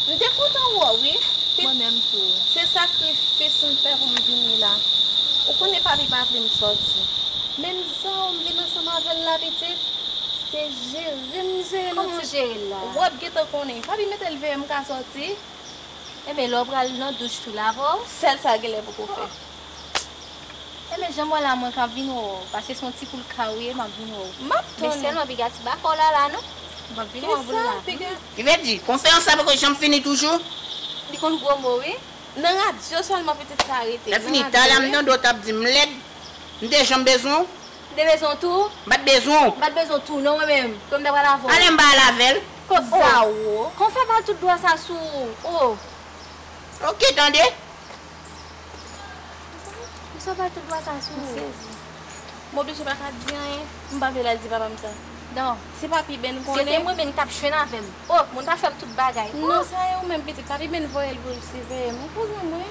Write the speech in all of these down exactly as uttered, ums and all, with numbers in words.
M te kontan wè w, wi. Mwen menm tou. Se sakrifis m fè pou m vini la. Ou konnen papi pa vle m sòti. Men m zanmi m vin ansanm avè l la, pitit. Se jere m jere l. Kòman w jere l la? W ap gentan konnen. Papi mete l veye m ka sòti. Enben, lè w pral nan douch tou, lave w? Sèl sa genlè poko fè. Enben, jan m wè la, mwen ka vin wè w, paske se yon ti poul kay ou ye, m ap vin wè w. M ap tann ou. Men sèlman piga ti baka w la, la, non. M ap vin wè w pou l la. Kisa? Piga? Ki vle di, konferans la poko janm fini toujou? Li konn gwo mo, wi. Nan radyo sèlman pitit sa rete. Lè fini, talè a m tande w t ap di m lèd, m te janm bezwen w? M te bezwen w tou? M pa t bezwen w. M pa t bezwen w tou, non, mwen menm. Kòm m ta pral avè w. Ale m pa al avè l. Ko, oh. Zawo. Kon fè ba l tout dwa sa sou ou? Oh. Ok, tande. Kisa ba l tout dwa sa sou ou? M sezi. M oblije pa ka di anyen. M pa vle l al di papa m sa. Non. Se pa pi byen konnen. Se te mwen menm ki t ap jwenn avè m. Oh, moun pa fè m tout bagay. Non, oh. Sa e ou menm pitit, pa pi byen voye l pou l siveye m. Ou pou zanmi.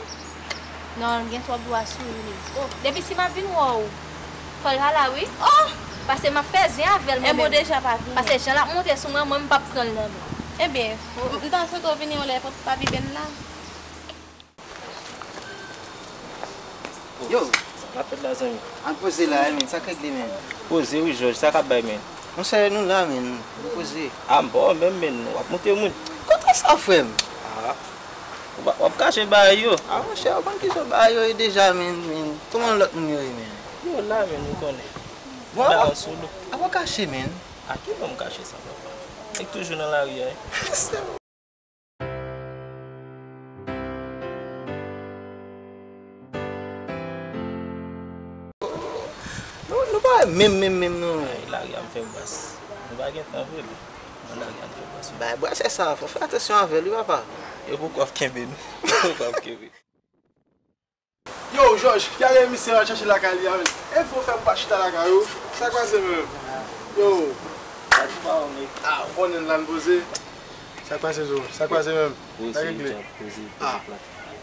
Non, l gen twòp dwa sou li. Oh, depi si m ap vin wè w, fò l pa la, wi. Oh! Paske m ap fè zen avè l mwen menm. E m deja pa vini. Paske jan l ap monte sou mwen, mwen m p ap pran l nan men. Ebyen, m ta swete w vini yon lè pou pa pi byen la. Yo, sa k ap fèt la, zanmi? Ann poze la, men, sa k regle, men? Poze, wi, Jòj, sa k ap bay, men? Monchè, nou la, men, nou poze. A, m pa wè w menm, men, w ap moute moun. Kote sa, frè m? A, w ap, w ap kache bagay yo. A, monchè, w konn kijan bagay yo ye deja, men, men, kòman lòt moun yo ye, men? Yo la, men, nou konnen. Bon, bagay sou nou. A, w ap kache, men. A ki bò m kache sa, papa? Nèg toujou nan lari a, wi. Nou, nou pa menm, menm, menm, non. Ay, lari a m fè bras. Nou pa gen tan vre, men. Nan lari a m fè bras. Bay bras sa, fò fè atansyon avè l, wi, papa. Yo poko ap kenbe nou. Yo poko ap kenbe. Yo, Jòj, ki ale misye al chache lakay li a, men? E fò fè m pa chita lakay ou. Sa k pase, menm? Yo. Sa di pa w, men. A, ou konnen l la n poze. Sa k pase, Zo? Sa k pase, menm? Sa regle? A.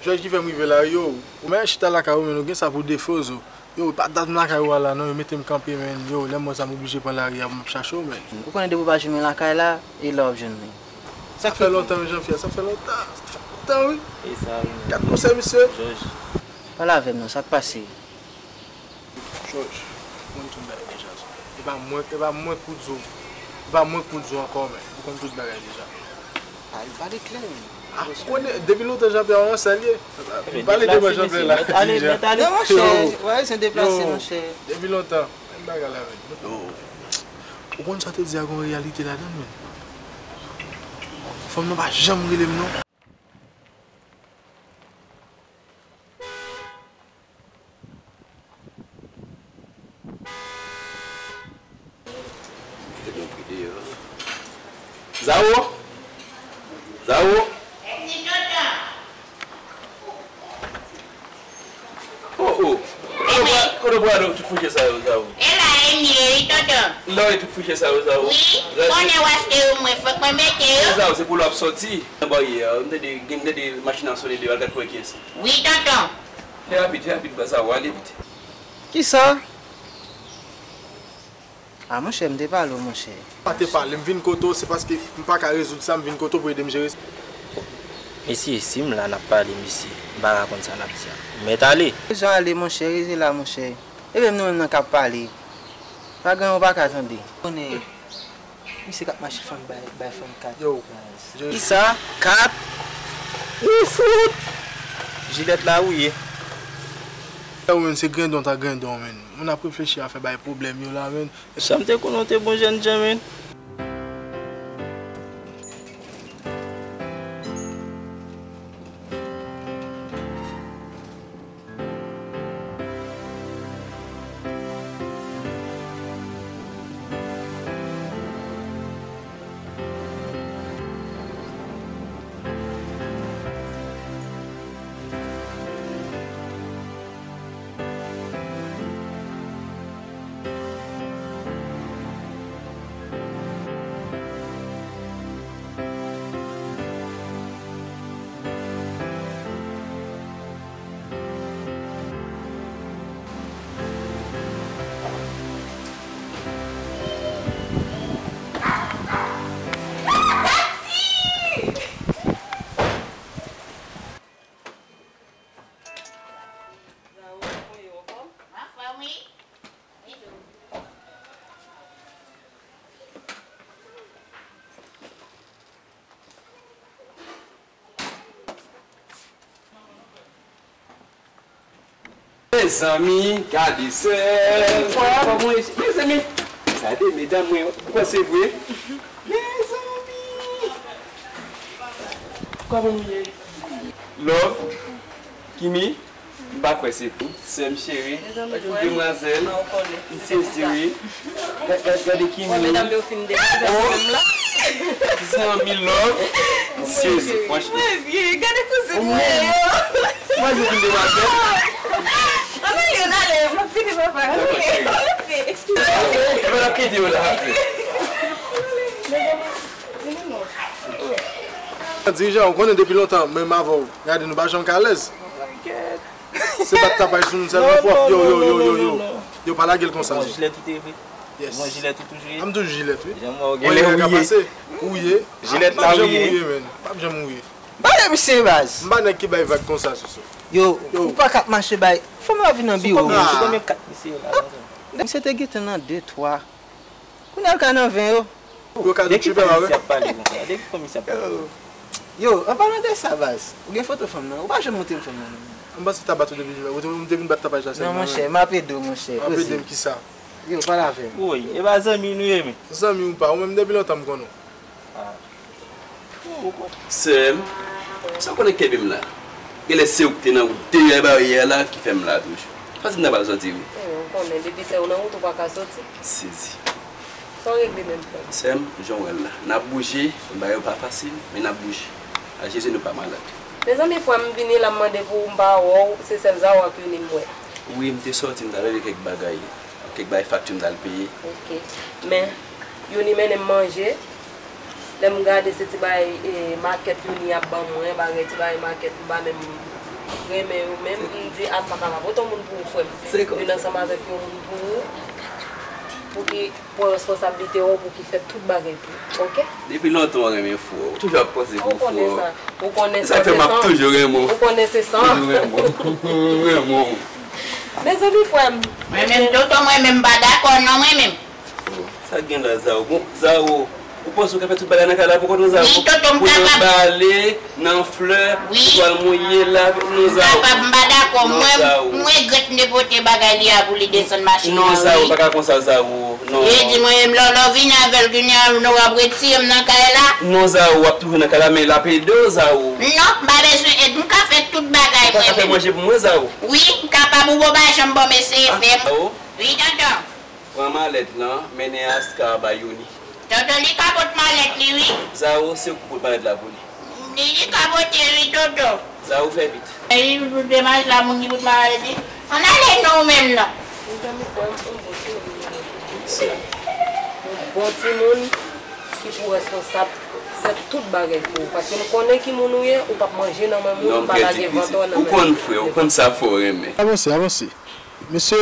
Jòj ki fè m rive la, yo. Ou menm chita lakay ou, men ou gen sa pou defo, Zo. Yo, pa dat m lakay ou a la, non, yo mete m kanpe, men. Yo, lè m wè sa, m oblije pran lari a pou m ap chache w, men. Ou konnen depi w pa jwenn mwen lakay la, e la w ap jwenn mwen. Sa fè lontan, wi, Jean-Pierre, sa fè lontan, sa fè lontan, wi. E sa, wi, men. Gad konsèy, mesye. Jòj. Pale avè m non, sa k pase? Jòj, ou konn tout bagay deja, Zo. E pa mwen, e pa mwen k pou di w, e pa mwen k pou di w ankò, men ou konn tout bagay deja. Pale, pale klè, men. A, ou konnen, depi lontan Jean-Pierre yon sèl ye. Pale de mwen Jean-Pierre la. Mèt ale, mèt ale. Non, monchè, w a rezon deplase, monchè. Depi lontan. Menm bagay la, men. Yo. Ou konn sa te di a gon reyalite ladan l, men. Fanm nan pa janm rele m, non. Te gen bri deyò. Zawo! Zawo! Oh, oh! Kote w pral, kote w pral tout fouche sa yo, Zawo? E la, e m ye, wi, tonton. Lè w tout fouche sa yo, Zawo? Wi, konnen w achte yo, mwen fòk mwen mete yo. Zawo, se pou lè w ap sòti. Nan baryè a, m tande, m tande machin ap sone deyò, al gad pou wè kiyès. Wi, tonton. Fè rapid, fè rapid, Zawo, ale vit. Kisa? A, monchè, m te pale w, monchè. Pa te pale, m vin kote w, se paske m pa ka rezoud sa, m vin kote w pou ede m jere sa. Mesye, si m la n ap pale, mesye, m pa ka konn sa n ap di a. Mèt ale. Jan ale, monchè, rete la, monchè. E menm nou menm nan k ap pale. Pa gen yon pa ka tande. Konnen, misye k ap mache fanm bay, bay fanm kat. Yo. Kisa? Kat? Wi, fout! Jilèt la wouye. Ou menm se grendon ta grendon, menm. Moun ap reflechi a fè bay pwoblèm yo la, menm. Jan m te konnen w te bon jènjan, menm. Mezanmi, gade sè. Kòman ye? Mezanmi, gade medam mwen, ou kwè se vre? Mezanmi. Kòman nou ye? Love, Kimi, m pa kwè se pou. Sè m cheri, demwazèl, m sezi wi. Gade, gade, gade Kimi. Oh, zanmi love, m sezi, franchman. Mwen vye, gade kouzin mwen yo. Mwen vye vin demwazèl. Ann ale, ann ale, m ap vini, papa. Ann ale, ann ale, eskize. Mwen ap kite yo la apre. Dirijan, ou konnen depi lontan, menm avè w, gade nou pa janm ka alèz. Se bat tapaj sou nou sèlman, pwòf. Yo, yo, yo, yo, yo. Yo, pa lage l konsa. Bon, jilèt ou te vre? Yes. Bon, jilèt ou toujou ye? M toujou jilèt, wi. Jan m wè w genlè wouye. Wouye. Jilèt la wouye. M p ap janm wouye, menn. M p ap janm wouye. Pale misye baz. M pa nèg ki bay vag konsa, Soso. Yo, ou pa ka ap mache bay. Fanm yo ap vin nan biwo. Sou konbyen, sou konbyen kat misye ye la? Misye te gentan nan de, twa. Kounye a l ka nan ven yo. Yo ka di chifè a, wi. De ki fanm misye ap pale konsa? De ki fanm misye ap pale? Yo, an palan de sa, baz, ou gen foto fanm nan? Ou pa janm montre m fanm nan, non. M panse ta bat ou depi, ou te, ou te vin bat tapaj la sèlman. Non, monchè, m ap ede w, monchè. M ap ede m kisa? Yo, pale avè m. Woy, e pa zanmi nou ye, men. Zanmi ou pa, ou menm depi lontan m konnen w. Ah. Sè m, sa w konnen kenbe m la? Genlè se ou ki te nan wout dèyè baryè la ki fè m la toujou. Pati m nan pral sòti wi. Ou konnen depi sè ou nan wout ou pa ka sòti. Sezi. Sa w regle menm frè m? Sè m, jan w wè l la. N ap bouje, bagay yo pa fasil, men n ap bouje. Ak Jezi nou pa malad. Mezanmi frè m, m vini la m mande pou m pa wè w, se sèl Zawo ak Youni m wè. Wi, m te sòti, m t al regle kèk bagay. Kèk bagay fakti m t al peye. Ok. Men, Youni mennen m manje. Lè m gade se ti bagay, e, makèt Youni ap ban mwen, bagay ti bagay makèt m pa menm renmen yo menm. M di, a m pa kapab. Otan moun pou ou, frè m. Vin ansanm avèk yon moun pou ou, pou ki pran responsablite w, pou ki fè tout bagay pou ou. Ok? Depi lontan w renmen frè w. Ou toujou ap panse pou frè w. Ou konnen sa. Ou konnen sa, se san. Ou konnen se san. Toujou renmen w. Mezanmi, frè m. Mwen menm, tonton, mwen menm, m pa dakò, non, mwen menm. Oh, sa k gen la, Zawo? Bon, Zawo, ou panse ou ka fè tout bagay nan kay la pou kont nou, Zawo? Wi, tonton, m kapab. Pou nan bale, nan flè, pou al mouye la, non, Zawo. M kapab, m pa dakò. Mwen, m regrèt m te pote bagay li a pou li desann machin nan, wi. Non, Zawo, pa ka konsa, Zawo. Non. Yo di mwen menm lè w vini avè l, kounye a nou w ap retire m nan kay la. Non, Zawo, w ap toujou nan kay la, men l ap ede w, Zawo. Non, m pa bezwen èd, m ka fè tout bagay mwen menm. Ou pa ka fè manje pou mwen, Zawo? Wi, m kapab, ou pa janm ban m eseye fè m. Zawo? Wi, tonton. Pran malèt lan, mennen Aska bay Youni. Tonton, li ka pot malèt li, wi. Zawo, se ou ki pot malèt la pou li. Li, li ka pote, wi, tonton. Zawo, fè vit. Epi pou demach la, moun ki pot malèt li. Ann ale non ou menm non. Mezanmi, frè m, yon bon timoun. Yon bon timoun ki pou responsab, fè tout bagay pou ou. Paske m konnen ki moun ou ye, ou p ap manje nan men moun, ou pa lage vant ou nan men moun. Ou konn frè, ou konn sa fò renmen. Avanse, avanse. Mesye,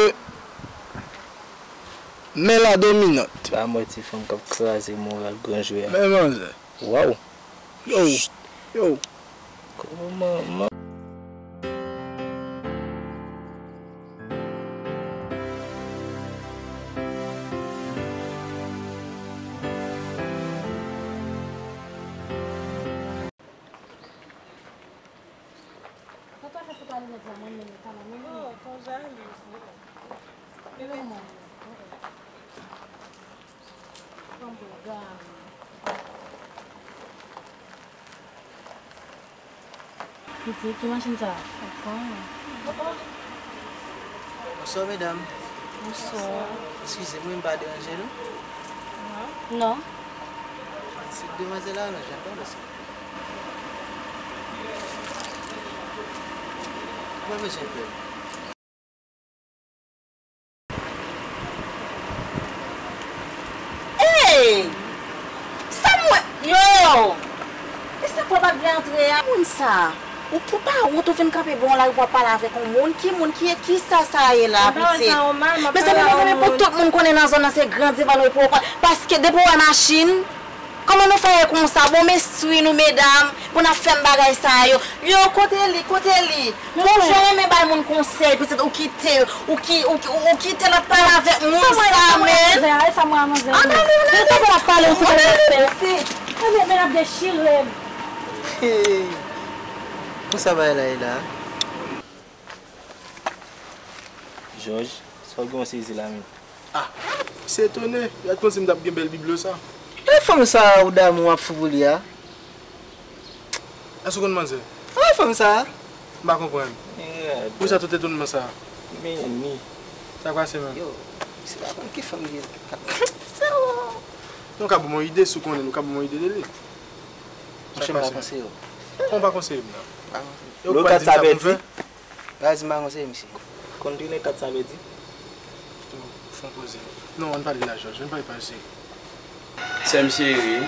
men la dominant. Pa mwen ti fanm k ap kraze moral gran jwè a. Men manzè. Waw. Yo. Yo. Kòman, man? Sa pa fè foto a linèt la, mwen menm, li pa la, mwen menm. Oh, konn jalouzi. Mwen menm. Pitit, ki machin sa a? Bonswa, medam. Bonswa. Eskize m, wi, m pa deranje nou? Non. Se demwazèl la, non, jan pale sa. Mwen bezwen pè. Ey! Sa m wè? Yo! E sa k wè pa t vle antre a? Moun sa, ou pou pa wont ou vin kanpe bò lari pou w ap pale avèk yon moun? Ki moun? Ki, ki sa sa ye la, pitit? Mezanmi, mezanmi, pou tout moun konnen nan zòn nan se grandi valè pou w pa, paske depi w wè machin, kòman nou fè ye konsa? Bon, m enstwi nou, medam, pou n ap fè m bagay sa yo. Yo, kote li? Kote li? Moun jan renmen bay moun konsèy, pitit, ou kite, ou ki, ou, ou, ou kite l ap pale avèk moun sa, men. Sa mwen manzè a, e sa mwen manzè a. Ann ale, ann ale. Ann ale, pitit. Ann ale, men ap dechire m. Hey. Konsa bagay la ye la. Jòj, sa w gen w sezi la menm? Ah, misye etone. Gad kòmsi m t ap gen bèl biblo sa. E fanm sa a ou damou w ap fou pou li a? Èske w konn manzè? An, fanm sa a? M pa konprann. Poukisa tout etonman sa a? Men ni. Sa k pase menm? Yo, misye pa konn ki fanm li ye. Nou ka ban m yon ide, si w konnen, nou ka ban m yon ide de li. Monchè, m pa konseye w. Kòman w pa konseye m nan? Yo, ou pa di m sa pou m fè? Gaz m pa konseye misye. Konn tounen kat sa vle di? Fon poze. Non, ann pale la, Jòj. Ann pale pa misye. Sè m cheri,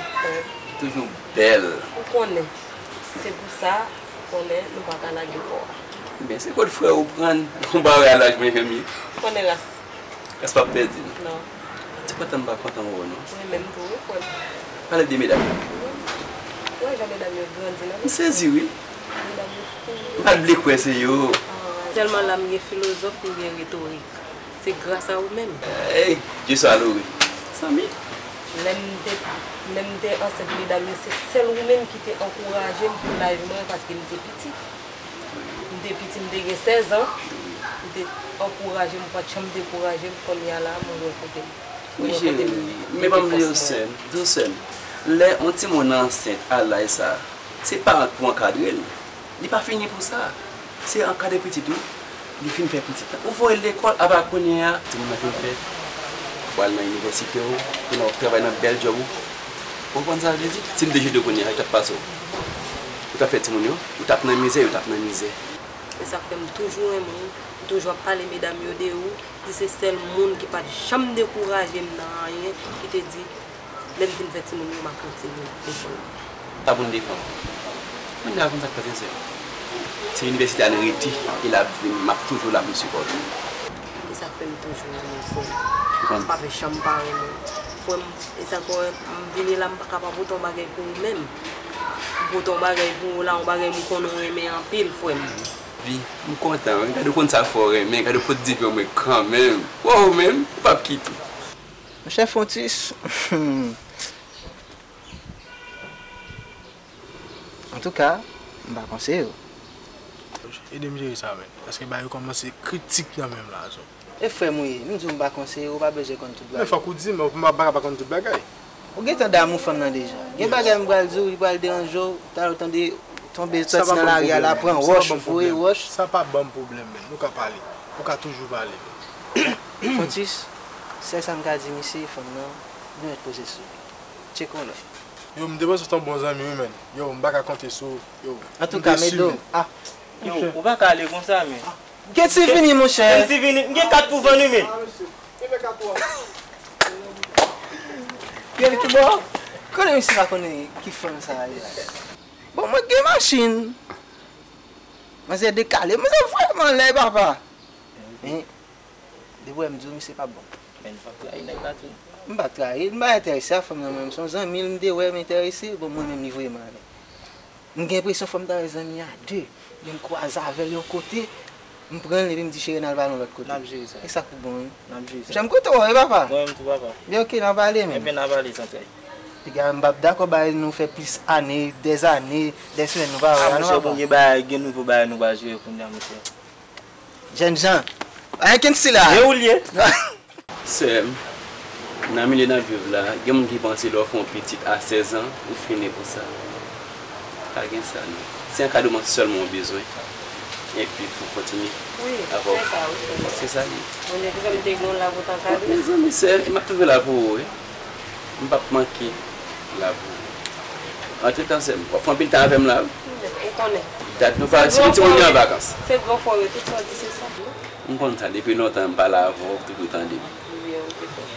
toujou bèl. Ou konnen. Se pou sa, ou konnen, nou pa ka lage kò a. Ebyen, se kot frè ou pran l, ou bare a laj mwen menm ye. Ou konnen ras. Ras p ap pèdi non. Non. Ti kontan m pa kontan wè w non. Mwen menm tou, wi, frè m. Pale de medam yo. Wi. Ou wè jan medam yo grandi, non? M sezi, wi. Medam yo fou. M pa t vle kwè se yo. Sèlman la m gen filozòf, m gen retorik. Se gras a ou menm. Ey, Dye sa loure. Zanmi. Lè m te, lè m te ansent medam yo, se sèl ou menm ki te ankouraje m pou live mwen paske m te piti. M te piti, m te gen sèz an. Ou te ankouraje m, ou pa t janm dekouraje m. Kounye a la, mwen wè kote m. Wi, cheri, men ban m di w sè m, di w sè m. Lè yon timoun ansent a laj sa, se paran k pou ankadre l. Li pa fini pou sa. Se ankadre pitit ou. Li fin fè pitit la, ou voye l lekòl, apa kounye a, timoun nan fin fè, ou al nan inivèsite w, kounye a w ap travay nan bèl djòb ou. Ou konprann sa m vle di? Si m te jete w kounye a, sa k t ap pase w? Ou t ap fè timoun yo, ou t ap nan mizè, yo t ap nan mizè. Se sa k fè m toujou renmen w, m toujou ap pale medam yo de ou, di se sèl moun ki pa t janm dekouraje m nan anyen, ki te di, lè m fin fè timoun yo, m a kontinye lekòl mwen. Pa pou n defann. Moun nan konn sa k pase sè. Se inivèsite a n rete, e l ap vini, m ap toujou la pou m sipòte w. E sa k fè m toujou renmen w, frè m. M p ap janm pa renmen w. Frè m, e sa k fè m vini la, m pa ka pa pote yon bagay pou ou menm. M pote yon bagay pou ou la, yon bagay m konnen w renmen anpil, frè m. Wi, m kontan, wi. Gade w konn sa fò w renmen, gade w pot diven mwen kanmenm. Wow, menm, ou p ap kite. Monchè Fontis, antouka, m pa konseye w. Ede m jere sa, men. Paske bagay yo kòmanse kritik nan menm la, so. E frè m ou ye, m di w m pa konseye w, ou pa bezwen konn tout bagay. Men fòk ou di m, m pa, pa, pa konn tout bagay. Ou gentan damou fanm nan deja. Gen bagay m pral di w, li pral deranje w, talè w tande tonbe sòti nan lari a, l ap pran wòch, voye wòch. Sa pa ban m pwoblèm, men. Nou ka pale. Ou ka toujou pale. Fontis, sèl sa m ka di misye, fanm nan, nou mèt poze sou li. Tcheke yon lòt. Yo, m te panse w se yon bon zanmi, wi, men. Yo, m pa ka konte sou ou. Yo, m desi, men. Antouka, Medo, ah. Yo, ou pa ka ale konsa, men. Gen ti vini, monchè. Gen ti vini. M gen kat pou vann, wi, men. Gen ki bò? Konnen misye pa konnen ki fanm sa a ye la. Bon, mwen gen machin. Manzè dekale. Manzè vrèman lèd, papa. Men, depi w wè m di w, misye pa bon. Men nou p ap trayi nèg la tou. M pa trayi l, m pa enterese a fanm nan menm. Se yon zanmi l m te wè m enterese. Bon, mwen menm li voye m ale. M gen enpresyon fò m ta wè zanmi a de. Men m kwaze avè l yon kote, m pran l epi m di cheri n al pale yon lòt kote. N ap jere sa. E sa k pou bon, wi. N ap jere sa. Monchè, m kontan wè w, wi, papa. Mwen menm tou, papa. Byen, oke, n ap pale, men. Enben, n ap pale, zantray. Piga, m p ap dakò bay nou fè plis ane, dè zane, dè semèn nou pa wè a, non, papa? Ah, monchè, bon, gen bagay, gen nouvo bagay nou pral jere kounye a, monchè. Jènjan. Anyen ki n si la. E ou l ye. Sè m, nan milye n ap viv la, gen moun ki panse lè w fè yon pitit a sèz an, ou fini pou sa. Pa gen sa, non. Se ankadreman sèlman w bezwen. Epi pou kontinye avè w. Wi, se sa, wi, frè m. Se sa l ye. Bondye te fè m te gen w la pou w t ankadre. Mezanmi, sè m, m ap toujou la pou ou, wi. M p ap manke la pou ou. Antretan, sè m, w ap fè anpil tan avè m la, wi. Ou konnen. Dat nou pa, se timoun yo an vakans. Se gran frè w yo, tout sa w di se sa. M konn sa, depi lontan m pale avè w, ou toujou tande m.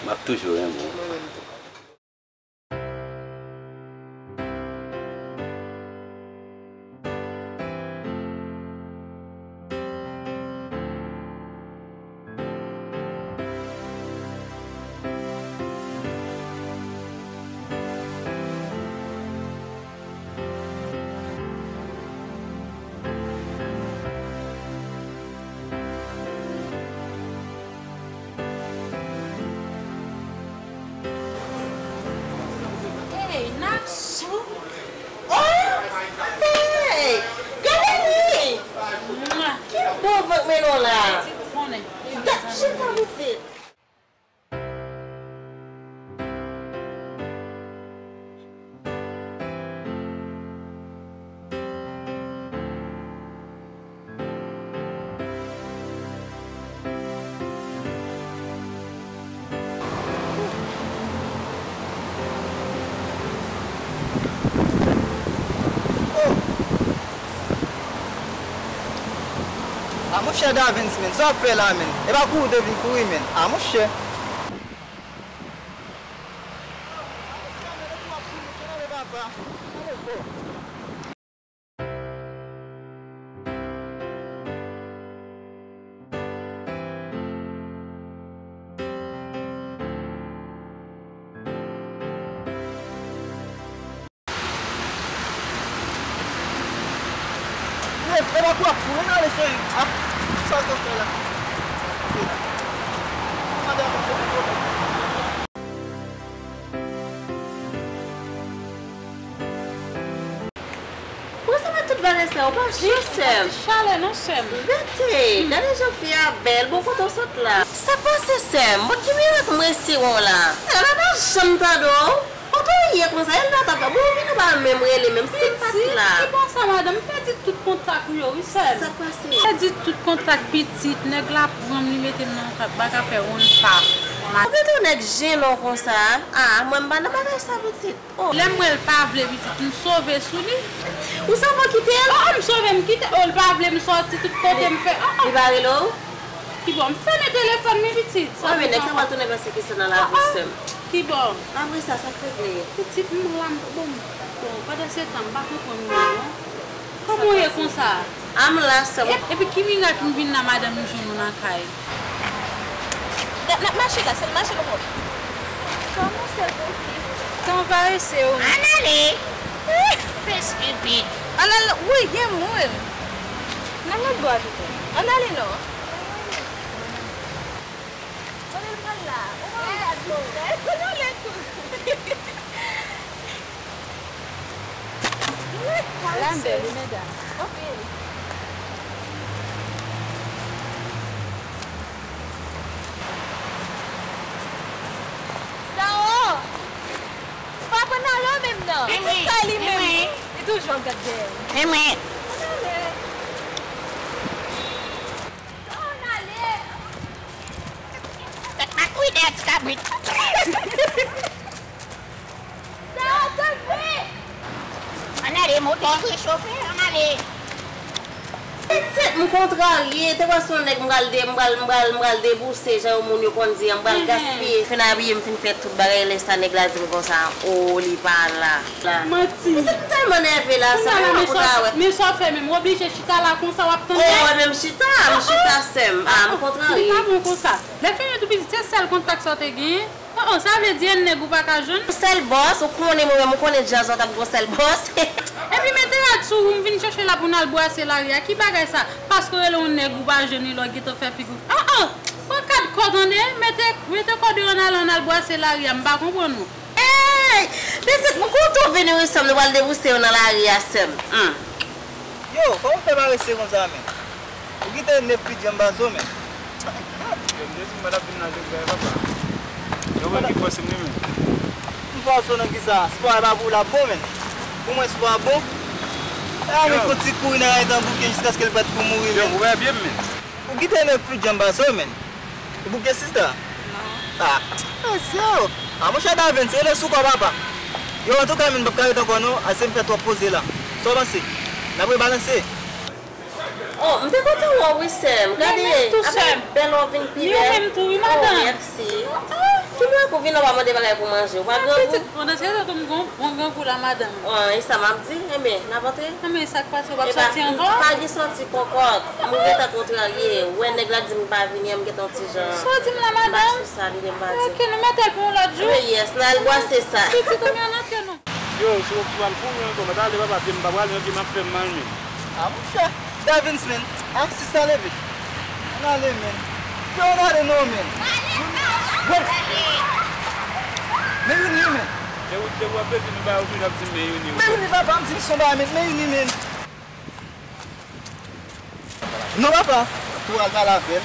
M ap toujou renmen w. Mwen menm tou. Hey, Naksou! Oh! Hey! Gade li! Ki bon vant men non la! Ti konnen. Gad Chita, pitit. Oh! A monchè Davens, men, sa w ap fè la, men? E pa kouri w te vin kouri, men? A monchè. Lèv, lèv ak w ap fou, men ale cheri. Ah, sa w te fè la? Madanm, se yon pwoblèm. Ou sa mèt tout bagay sa, ou pa cho, sè m. Chalè non, sè m. Rete, gade jan fi a bèl, bon, kote w sot la? Sa pase, sè m? Bon, ki mirak m resire w la? Sè m, m pa janm tande w. Kote w ye konsa? E la t ap la. Bon, ou vin anba menm rele menm si m pa t la. Pitit, ki konsa, madanm? M pèdi tout kontak m yo, wi, sè m. Sa pase? M pèdi tout kontak pitit. Nèg la pran m, li mete m nan yon ka-, bak afè wonn pa. Ou gen yon nèg jennen w konsa? Ah, mwen m pa nan bagay sa, pitit. Oh. Lè m wè l pa vle pitit, m sove sou li. Ou sove w kite l? Oh, oh, m sove m kite l. Oh, l pa vle m sòti tout kote m fè. Oh, oh. Li pa rele w? Kibò? M fèmen telefòn mwen pitit. Sa men nèg sa pral tounen pèsekisyon nan lavi sè m. Kibò? Apre sa, sa k regle? Pitit, m la, m, bon, bon, pandan se tan, m pa konprann mwen non. Kòman w ye konsa? A m la sè m. E, epi ki mirak m vin la, madanm m jwenn ou nan kay? N ap, n ap mache la, se l mache nou pran. Kòman se l pou ki? Tan parese w. Ann ale. Fè estipid. Ann al, wi, gen moun. Nan lòt bò a pito. Ann ale non. Kote l pral la? Ou pa wè l pa di frè? Kote w lè tou? Lanbè, wi, medam. Ok. Sa o! Pa konn ale menm non. Li di sa li menm. Li toujou ap gad dèyè l. Ann ale. Ann ale. Tèt makri dèyè ti kabrit. Sa yo tanpri! Ann ale, motè an rechofe, ann ale. Pitit, m kontrarye, te kwè se yon nèg m pral de-, m pral, m pral, m pral debouse, jan yo moun yo konn di an, m pral gaspiye. Fin abiye, m fin fè tout bagay, lè sa nèg la di m konsa, o, li pa la. Manti. Pitit, m tèlman nève la, sa pa konn avè. Men sa w fè menm, w oblije chita la konsa, w ap tande. O, mwen menm chita, m chita sè m, a, m kontrarye. Li pa bon konsa. Lè fini tou pitit, se sèl kontak sa w te genyen? O, o, sa vle di, e nèg ou pa ka jwenn? Yon sèl bòs, ou konnen mwen menm, ou konnen djaz la t ap gon sèl bòs. Epi mete rad sou ou, m vin chèche la pou n al bwase lari a. Ki bagay sa? Paske w rele yon nèg ou pa jwenn li lè w gentan fè figi w. O, o! Pran kat kò tande, mete, mete kò deyò n al, n al bwase lari a, m pa konprann ou. Ey! Pitit, m kontan w vini wi sè m, nou pral debouse yo nan lari a sè m. Hmm. Yo, kòman w fè parese konsa menm? Ou kite nèf pidjan m pase w menm. Yo, m te di m pa t ap vin nan jodi a, papa. Yo, mwen ki fòse m li menm. M fòse w nan kisa? Spò a pa pou w l ap bon menm. Pou mwen spò a bon. E a menm fon ti kouri nan rayi tanbouken jiskaske l prèt pou mouri menm. Yo, ou wè byen menm. Ou kite nèf pidjan m pase w menm. Ou bouke sista? Non. Ah, mesye o. Ah, monchè Davens, rele sou kò papa. Yo, antouka, men m p ap ka ret ankò non, ase m fè twòp koze la. Sa w panse? N ap rebalanse. Oh, m te kontan wè w wi sè m. Gade, apre bèl w vin pi bèl. Ou menm tou, wi, madanm. Oh, mèsi. Ki mwen pou vin la w pa mande bagay pou manje? Ou pa grangou? Pitit, pandan se tan tou m gon, gon grangou la, madanm. Oh, e sa m ap di? Enben, n ap antre? Enben, sa k pase, w p ap sòti ankò? Pa gen sòti kòkòt. M gentan kontrarye. Ou wè nèg la di m pa vini an, m gentan yon ti jan. Sa w di m la, madanm? M pa sou sa, li menm pa di. Ok, nou mete l pou yon lòt jou. Enben, yes, n al bwase sa. Pitit, ou gen antre non. Yo, si w ap sou al pou mwen ankò, mwen ta ale papa, m pa prale non, ki m ap fè m mal menm. Ah, monchè, Davens, men. Ah, sista leve. Ann ale, men. Yo, ann ale non, men. Bon. Men vini, men. E ou, e ou ap vini, ba, ou toujou ap di m men vini, wi. Men vini, papa, m di m son bagay, men, men vini, men. Non, papa. Ou pral pale avè l.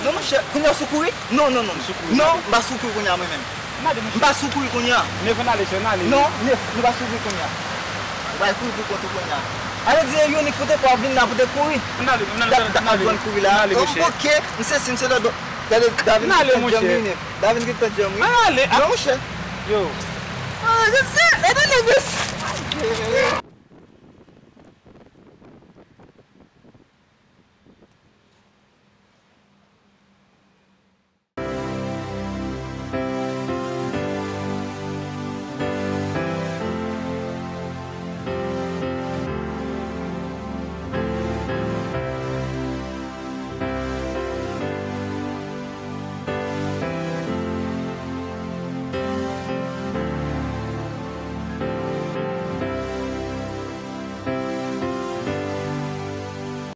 Non, monchè, kounye a w sou kouri? Non, non, non. Non, m pa sou kouri kounye a, mwen menm. M pa sou kouri kounye a. Nef, ann ale, chè, ann ale. Non, Nef, nou pa sou kouri kounye a. Ou pral kouri pou kont ou kounye a. Ale di e Yonik pou te fè w vin la pou te kouri. Ann ale, ann ale, ann ale, ann ale, monchè. Oke, m se si, m se lòt bò. Gade, Davin ki pèt djanm li, Nef. Davin ki pèt djanm, wi. Ann ale. Non, monchè. Yo. Ah, je sais, gade Nef.